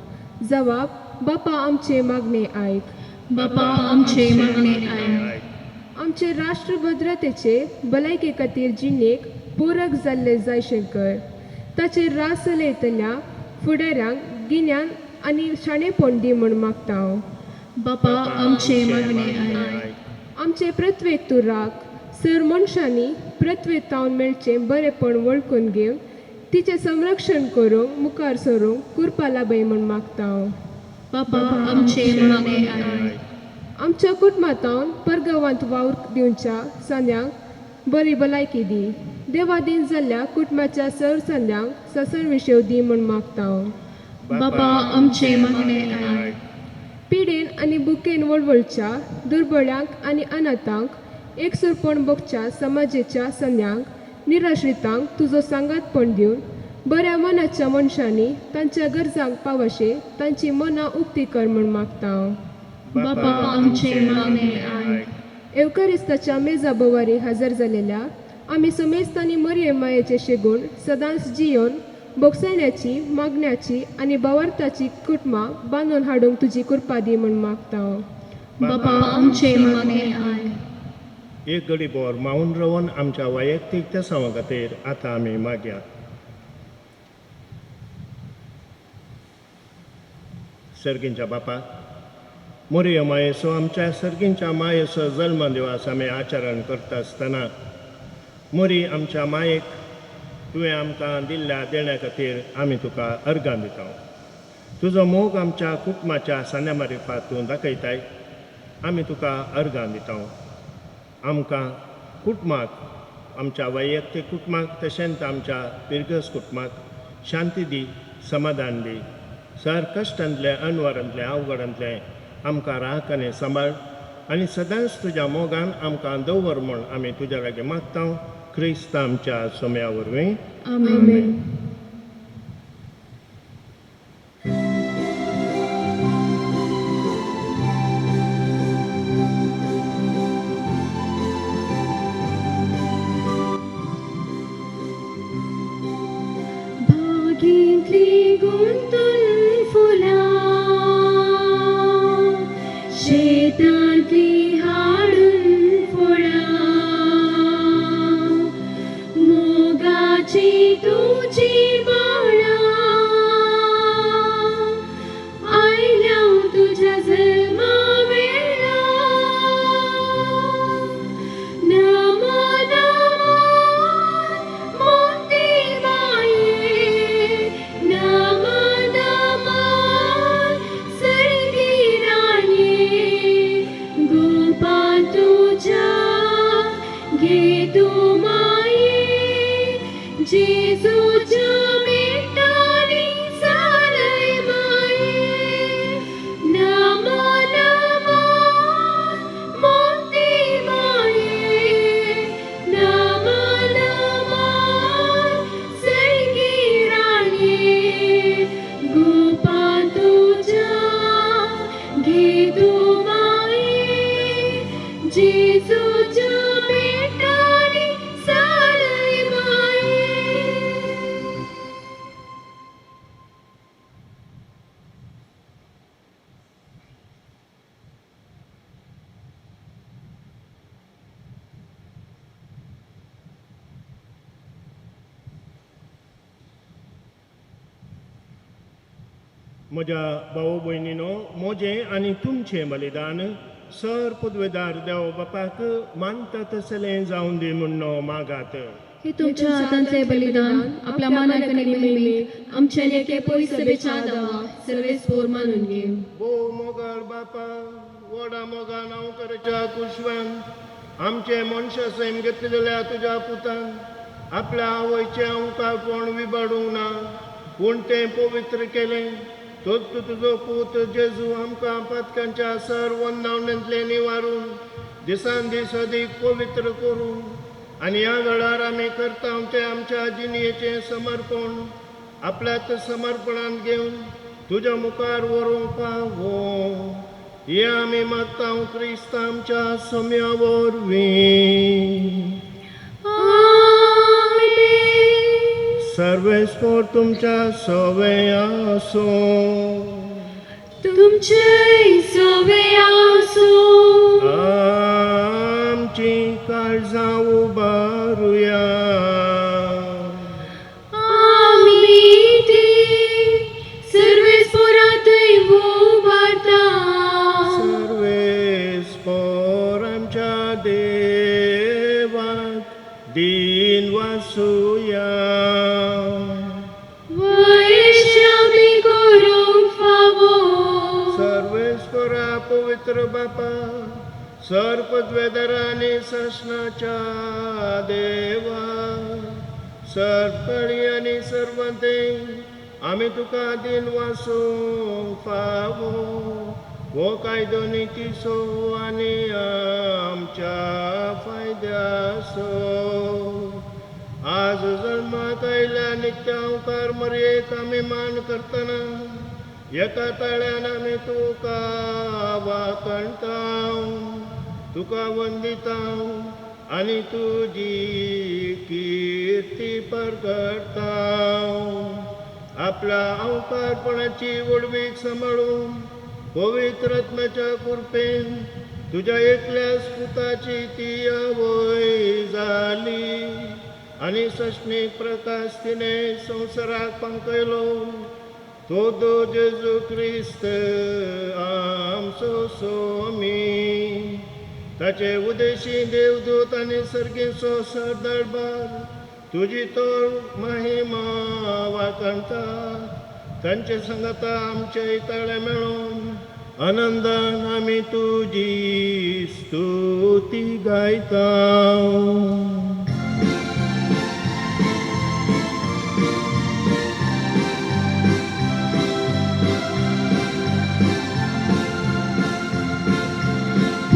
जवाब बापा आमचे मागणे आयक. बापा आमचे मागणे आयक. आमचे राष्ट्र भद्रतेचे भलायके खातीर जिणेक पूरक जाल्ले जायशें कर. ताचेर रास चलयतल्या फुडाऱ्यांक गिन्यान आनी शाणेपण दी म्हूण मागता हांव. बापा आमचे मागणे आयक. आमचे पृथ्वेक तूं राख. सर मनशांनी पृथ्वेत तावन मेळचें बरेपण वळखून घेवन तिचें संरक्षण करूंक मुखार सरूंक कृपा लाभय म्हूण मागता हांव. बापा आमचे मागणे आयक. आमच्या कुटुंबांत परगांवांत वावर दिवच्या संद्यांक बरी भलायकी दी. देवादीन जाल्ल्या कुटुंबाच्या सर संद्यांक ससन विशेव दी म्हूण मागता हांव. बापा आमचे मागणे आयक. पिडेन आनी बुकेन वळवळच्या दुर्बळ्यांक आनी अनाथांक एकसुरपण भोगच्या समाजेच्या संद्यांक निराश्रितांक तुजो सांगातपण दिवन बऱ्या मनाच्या मनशांनी तांच्या गरजांक पावशे तांची मनां उक्ती कर म्हूण मागता हांव. बापा आमचे मागणे आयक. एवकरिस्ताच्या मेजा बोवारी हजर जालेल्या आमी समेस्त आनी मरये मायेचे शेगूण सदांच जियोन भोगसण्याची, मागण्याची आनी बावार्थाची कुटुंबां बांदून हाडूंक तुजी कृपा दी म्हूण मागता हांव. बापा आमचे मागणे आयक. एक घडी बोर मावन रावन आमच्या वैयक्तीक तेसांवा खातीर आतां आमी मागया. सर्गींच्या बापा, मोरयो मायेचो आमच्या सर्गींच्या मायेचो जल्म दिवस आमी आचरण करता आसतना मोरी आमच्या मायेक तुवें आमकां दिल्ल्या देण्या खातीर आमी तुका अर्गां दिता. तुजो मोग आमच्या कुटुंबाच्या सान्या मारिफात तूं दाखयताय, आमी तुका अर्गां दिता. आमकां कुटुंबाक, आमच्या वैयक्तीक कुटुंबाक तशेंच आमच्या पिरगस कुटुंबाक शांती दी, समाधान दी. सर कश्टांतलें, अनवरांतलें, अवघडांतलें आमकां राख आनी सांबाळ आनी सदांच तुज्या मोगान आमकां दवर म्हूण आमी तुज्या लागीं मागता. क्रिस्त आमच्या सोम्या वरवीं. आमेन. बागेंतली गुंतून फुलां, शेतांतली हाडून फळां, मोगाची तुजी म्हज्या भाव भयणीनो, म्हजें आनी तुमचें बलिदान सर पदवेदार देव बापाक मानता तसलें जावन दी म्हूण मागात. हे तुमच्या हातांतले बलिदान आपल्या मानाक आनी महिमेक आमच्या एके पयस सभेच्या दावा सर्वेस्पोर मानून घे. भोव मोगाळ बापा, व्हडा मोगान हांव करच्या कुशवान आमचे मनशा सैम घेतलेल्या तुज्या पुतान आपल्या आवयचें अंकाळपण विबाडूंक ना, पूण तें पवित्र केलें. तोच तुजो पूत जेजू आमकां पातकांच्या सर्व नावण्यांतलें निवारून दिसान दीस अदीक पवित्र करूं आनी ह्या वेळार आमी करता तें आमच्या जिणयेचें समर्पण आपल्याच समर्पणान घेवन तुज्या मुखार व्हरूंक पावो. हे आमी मागता क्रिस्त आमच्या सम्या वरवीं. सर्वेस्पोर तुमच्या सवे आसूं. तुमचे सवे आसूं. आमची काळजां उबारुया. आमी ती सर्वेस्पोरांतय उबारता. सर्वेस्पोर आमच्या देवाक दीन वासुया. वैश्यामी करूंक फावो. सर्वेस्पोरा पवित्र बापा, सर्पद्वेदरा आनी ससनाच्या देवा, सर्पळी आनी सर्वंते आमी तुका दीन वासूंक फावो. हो कायदो नितीचो आनी आमच्या फायद्याचो. आज जल्माक आयल्या नित्यांकार मरयेक आमी मान करतना एका ताळ्यान आमी तुका वाखणता, तुका वंदिता आनी तुजी किर्ती परगडटा. आपल्या अवकारपणाची व्हडवीक सांबाळून पवित्र आत्म्याच्या कृपेन तुज्या एकल्याच पुताची ती आवय जाली आनी सश्णीक प्रकाश तिणें संवसाराक पांकयलो. तो जेजू क्रिस्त आमचो स्वामी. ताचे उदेशी देवदूत आनी सर्गीचो सरदरबार तुजी तोर महिमा वाखणता. तांचे सांगाता आमचे ताळे मेळून आनंदान आमी तुजी स्तुती गायता.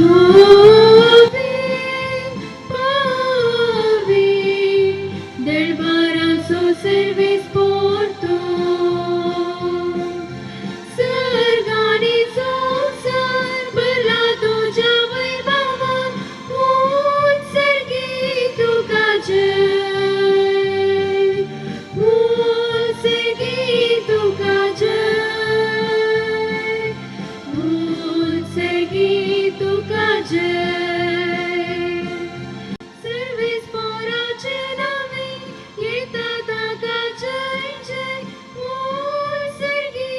पावी पावी दरबाराचो सर्वेस्पोर तूं. सर्गानी संवसार भरला तुज्या वैभवान, उत्सर्गी तुका जय, उत्सर्गी तुका जय, उत्सर्गी तुका जय. सर्वेस्पोराचे नावे येता ताका जय जय, उत्सर्गी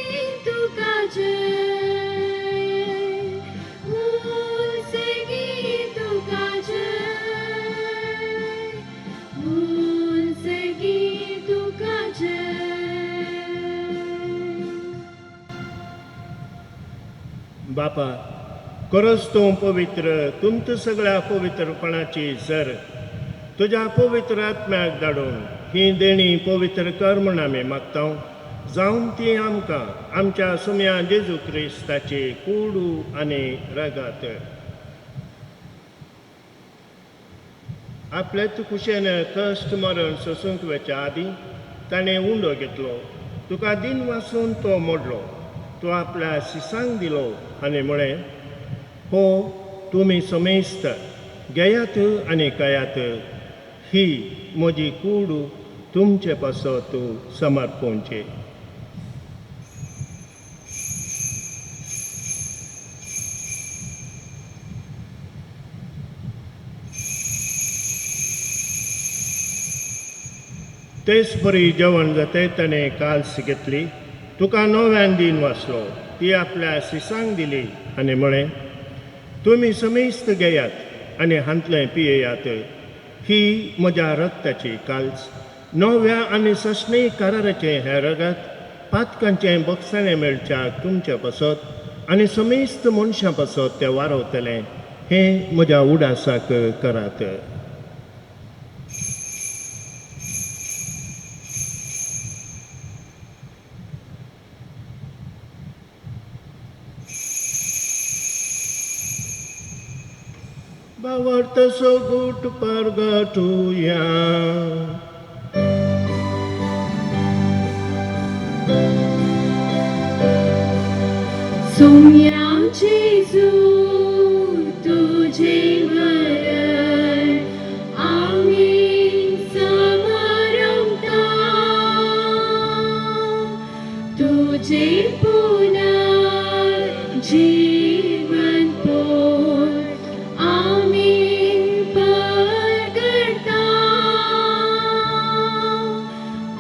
तुका जय, उत्सर्गी तुका जय, उत्सर्गी तुका जय. बापा, खरोच तूं पवित्र, तुमच्या सगळ्या पवित्रपणाची सर तुज्या पवित्र आत्म्याक धाडून ही देणी पवित्र कर म्हूण आमी मागता. जावन ती आमकां आमच्या सुम्या जेजू क्रिस्ताची कुडू आनी रगात. आपल्याच कुशेन कश्ट मरण सोसूंक वेच्या आदीं ताणें उंडो घेतलो, तुका दीन वासून तो मोडलो, तो आपल्या शिसांक दिलो आनी म्हळें, हो तुमी समेस्त घेयात आनी खायात, ही म्हजी कूड तुमचे पासत समर्पणची. तेच बरी जेवण जाते ताणें काल्स घेतली, तुका नव्यान दिन वाचलो, ती आपल्या शिसांक दिली आनी म्हळें, तुमी समेस्त घेयात आनी हांतलें पियेयात. ही म्हज्या रक्ताची काल्स, नव्या आनी सस्नी कराराचें हें रगत पातकांचें बक्षाणें मेळच्याक तुमचे पासत आनी समेस्त मनशां पासत तें वारवतलें. हें म्हज्या उडासाक करात. भावार्थ सोगूट परगटुया. सोम्या जेजू तुझे मरण आमी समारंभता, तुझे पुनर्जीवन पोर आमी परगटता.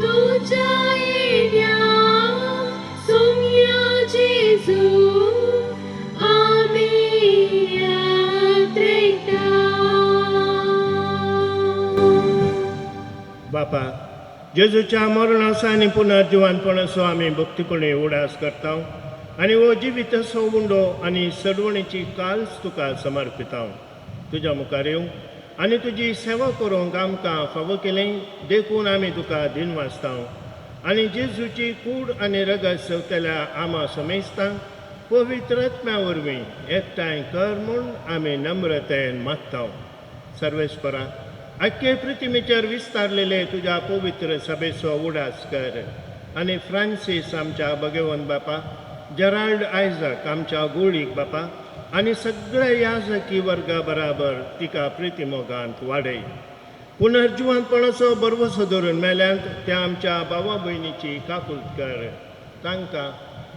तुझ्या येण्या सोम्या जेजू आमी यात्रेता. बापा, जेजूच्या मरणाचो आनी पुनर्जिवनपणाचो आमी भक्तीपणी उडास करता आनी हो जिविताचो उंडो आनी सडवणीची काल्स तुका समर्पिता. तुज्या मुखार येवंक आनी तुजी सेवा करूंक आमकां फावो केलें देखून आमी तुका दिनवासता आनी जेजूची कूड आनी रगत सेवतल्या आमा समेस्तांक पवित्र आत्म्या वरवीं एकठांय कर म्हूण आमी नम्रतेन मागता. सर्वेस्परा, आख्खे पृथ्वीचेर विस्तारलेले तुज्या पवित्र सभेचो उडास कर आनी फ्रांसीस आमच्या भगवंत बापा, जेराल्ड आयजक आमच्या गोळीक बापा आनी सगळ्या याजकी वर्गा बराबर तिका प्रितीमोगांत वाडय. पुनर्जिवंतपणाचो बरवसो धरून मेल्यांत त्या आमच्या भावा भयणीची काकूत कर. तांकां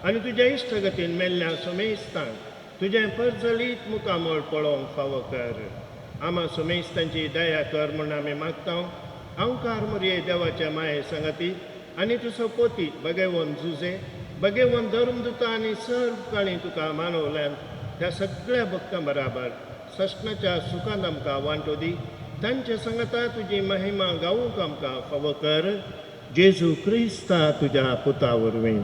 आनी तुज्या इश्टगतीन मेल्ल्या समेस्तांक तुजें परजळीत मुखामळ पळोवंक फावो कर. आमा समेस्तांची दया कर म्हूण आमी मागता. अंकार मुरये देवाच्या माये संगती आनी तुजो पोती बगेवन जुजे बगेवन धर्मदुता आनी सर्व काणी तुका मानवल्यान त्या सगळ्या भक्तां बराबर सस्नाच्या सुखान आमकां वांटो दी. तांच्या संगता तुजी महिमा गावूंक आमकां फावो कर. जेजू क्रिस्ता तुज्या पुता वरवीं.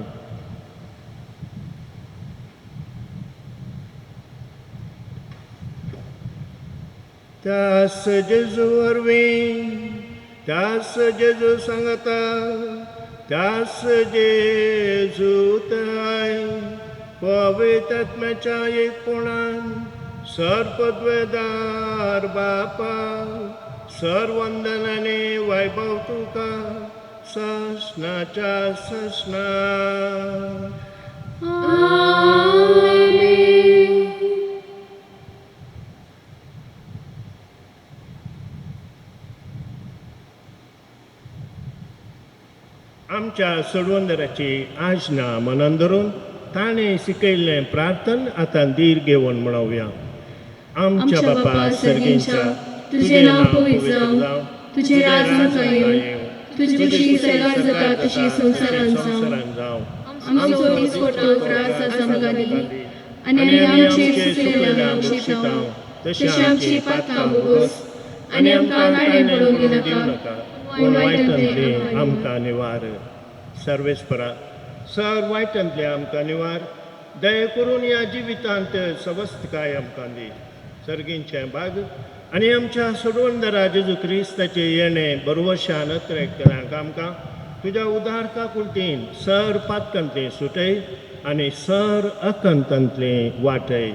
त्यास जेजू वरवीं, त्यास जेजू सांगता, त्यास जेजू ताय पवित्र आत्म्याच्या एकपणान सर्पद्वेदार बापा सर्वंदनाने वैभव तुका सस्नाच्या सस्ना. आमेन. आमच्या सोडवंदराची आजना मनान धरून ताणें शिकयल्लें प्रार्थन आतां धीर घेवन म्हणोवया. आमच्या बापा सर्गींच्या, तुझें नांव पवित्र जावं, तुझें राज्य येवं, तुजी खुशी सर्गार जाता तशी संवसारांत जावं. आमचो दिसपट्टो ग्रास आज आमकां दी आनी आमचे चुकलेल्या बक्षितांव तशें आमची पातकां भोगोस आनी आमकां ताणें पडोवंक दिनाका, पूण वायटांतली आमकां निवार. सर्वेस्परा, सर वायटांतले आमकां निवार. दया करून ह्या जिवितांत सवस्तकाय आमकां दी. सर्गींचें भाग आनी आमच्या सोडवणदारा जेजू क्रिस्ताचें येणें बरवशान अत्रेकतल्यांक आमकां तुज्या उदार काकुळटीन सर पातकांतली सुटय आनी सर अकंतांतली वाटय.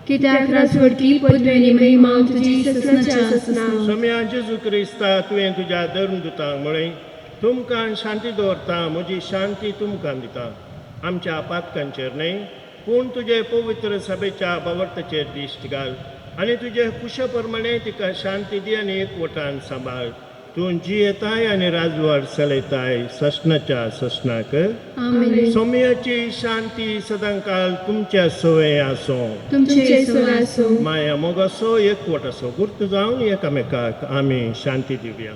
कित्याक राजवटकी पदवी आनी महिमा तुजी ससनाच्या ससना. सोम्या जेजू क्रिस्ता, तुवें तुज्या धर्मदुतांक म्हळें, तुमकां शांती दवरता, म्हजी शांती तुमकां दिता. आमच्या पातकांचेर न्हय पूण तुजे पवित्र सभेच्या बावर्ताचेर दिश्ट घाल आनी तुजे कुशा प्रमाणे तिका शांती दी आनी एकवटान सांबाळ. तूं जियेताय आनी राजवाड चलयताय सस्नाच्या सस्नाक. आमेन. सोम्याची शांती सदांकाल तुमच्या सवय आसूं. तुमचे सवय आसूं. माया मोगाचो एकवट आसो गुर्त जावन एकामेकाक आमी शांती दिवया.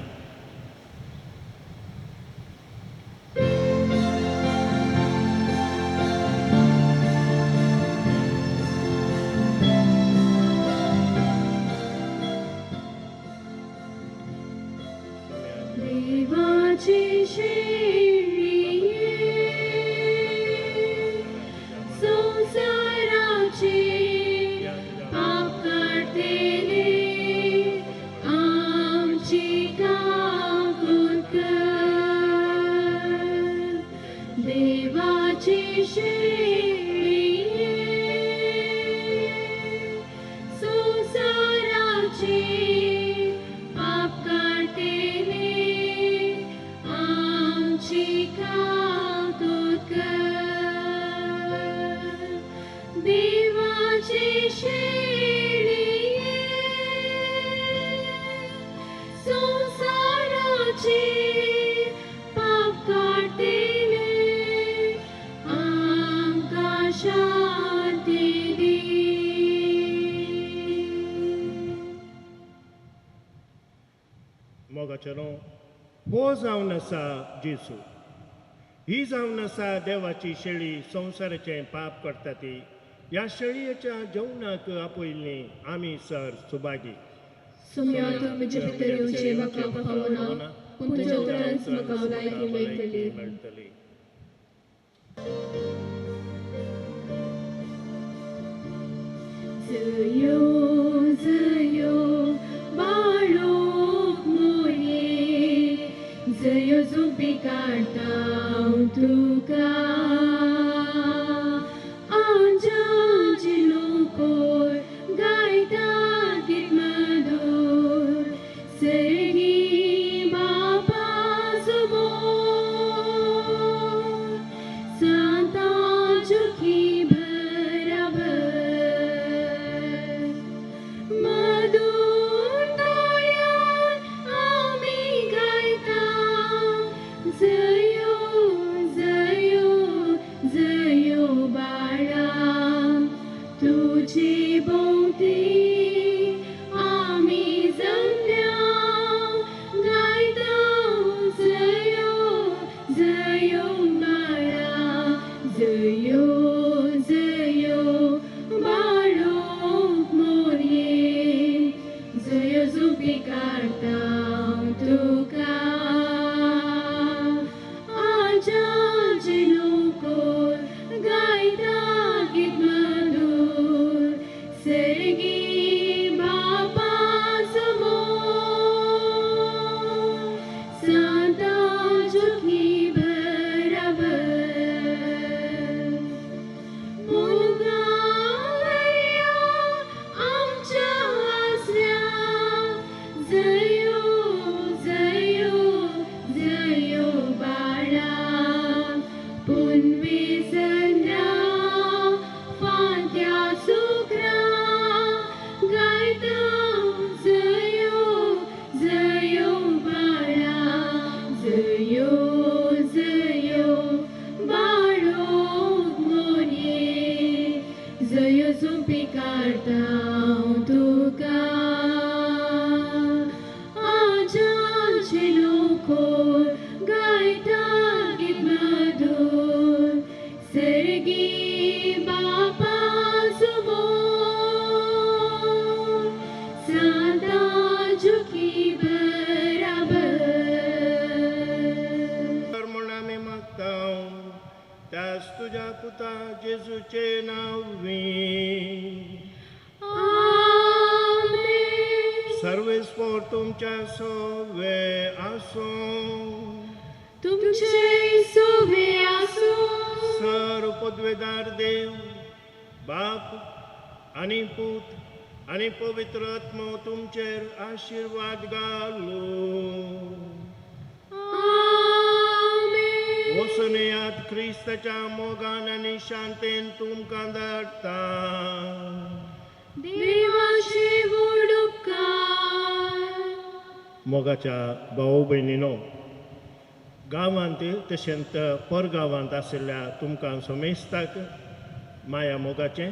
शेळये संवसाराचे पाप काडटले आमची काकूत कर देवाचे शेळये संवसाराचे पाप काडटले आमकां शांती दी. मोगाचेरो हो जावन आसा जेजू, ही जावन आसा देवाची शेळी संवसाराचें पाप करता ती. ह्या शेळयेच्या जेवणाक आपयल्ली आमी सर सुभागी. सोम्या तूं म्हजे भितर येवचें म्हाका फावना, पूण तुज्या उतरानच म्हाका भलायकी मेळटली. मेळटली. जयो जयो बाळूक मोये जयो झोपी काडटा तुका आंजाचे लोकोर गायता गीत मधुर सर्गी बापा समोर सांतांचुखी बराबर मधुर ताळ्यान आमी गायता जयो जयो जयो बाळा तुझे भोंवती आमी जमल्या गायता जयो जयो बाळा जयो जयो बाळो मोरये जयो झोपी काडटा तुका आजाचे लोकोर गायता गीत मधुर सर्गी बापा समोर सांतांचुखी बराबर मुलगावया आमच्या आसऱ्या जयो जयो जयो बाळा पुनवे संध्या फांत्या सुक्रा गायता जयो जयो बाळा जयो जयो बाळो मोरये जयो झोपी काडटा तुका आजाचे लोकोर गायता गीत मधुर सर्गी बापा समोर सांतांचुखी बराबर. तर म्हूण आमी मागता त्याच तुज्या पुता जेजूचे नांवी. आमेन. सर्वेस्पोर तुमच्या सोवे आसूं. तुमचे सोवे आसूं. सर पदवेदार देव बाप आनी पूत आनी पवित्र आत्मो तुमचेर आशिर्वाद घालूं. आमेन. वचून येयात क्रिस्ताच्या मोगान आनी शांतेन तुमकां धाडटा. देवाचे व्हड उपकार. मोगाच्या भाव भयणीनो, गांवांत तशेंच परगांवांत आशिल्ल्या तुमकां समेस्ताक माया मोगाचें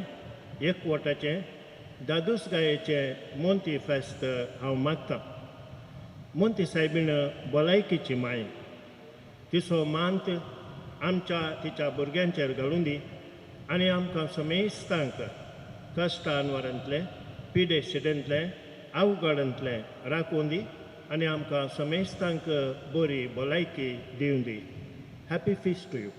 एकवटाचें दादूसगायेचें मोंती फेस्त हांव मागतां. मोंती सायबीण भलायकेची माय तिचो मांत आमच्या तिच्या भुरग्यांचेर घालून दी आनी आमकां समेस्तांक कश्टानवरांतलें पिडे शिडेंतलें अवघडांतलें राखून दी आनी आमकां समेस्तांक बरी भलायकी दिवन दी. Happy feast to you.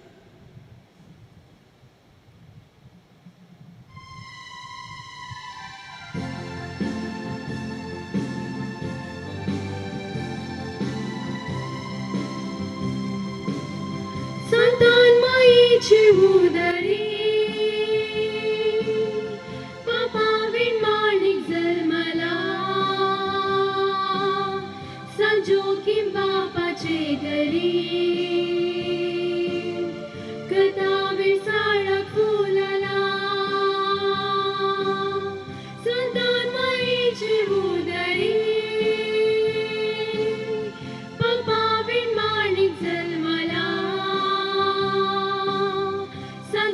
Santan माईचे उदर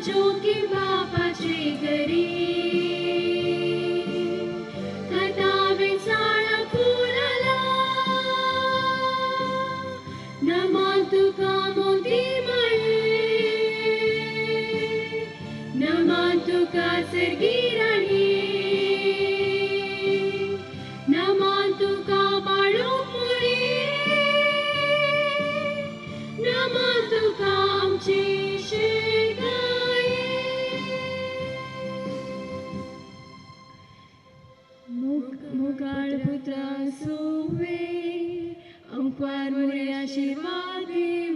जोकीम बापाचे घरी खतावे साळा फुलाला नमान तुका मोती माये नमान तुका सर्गी राणी नमान तुका बाळू मोरी नमान तुका आमची शिगाये मुगाळ पुत्रा सोवे अंकवार मुरे आशिर्वाद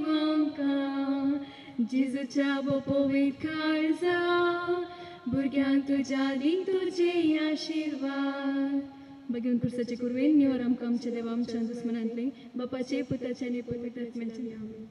आमकां जेजूच्या पवित्र काळजा भुरग्यांक तुज्या दी तुजे आशिर्वाद बघून पुरसाचे कुरवेन निवर आमकां आमच्या देवा आमच्या दुस्मनांतले बापाचे पुताचे आनी पवित्र आत्म्याचे नांवान.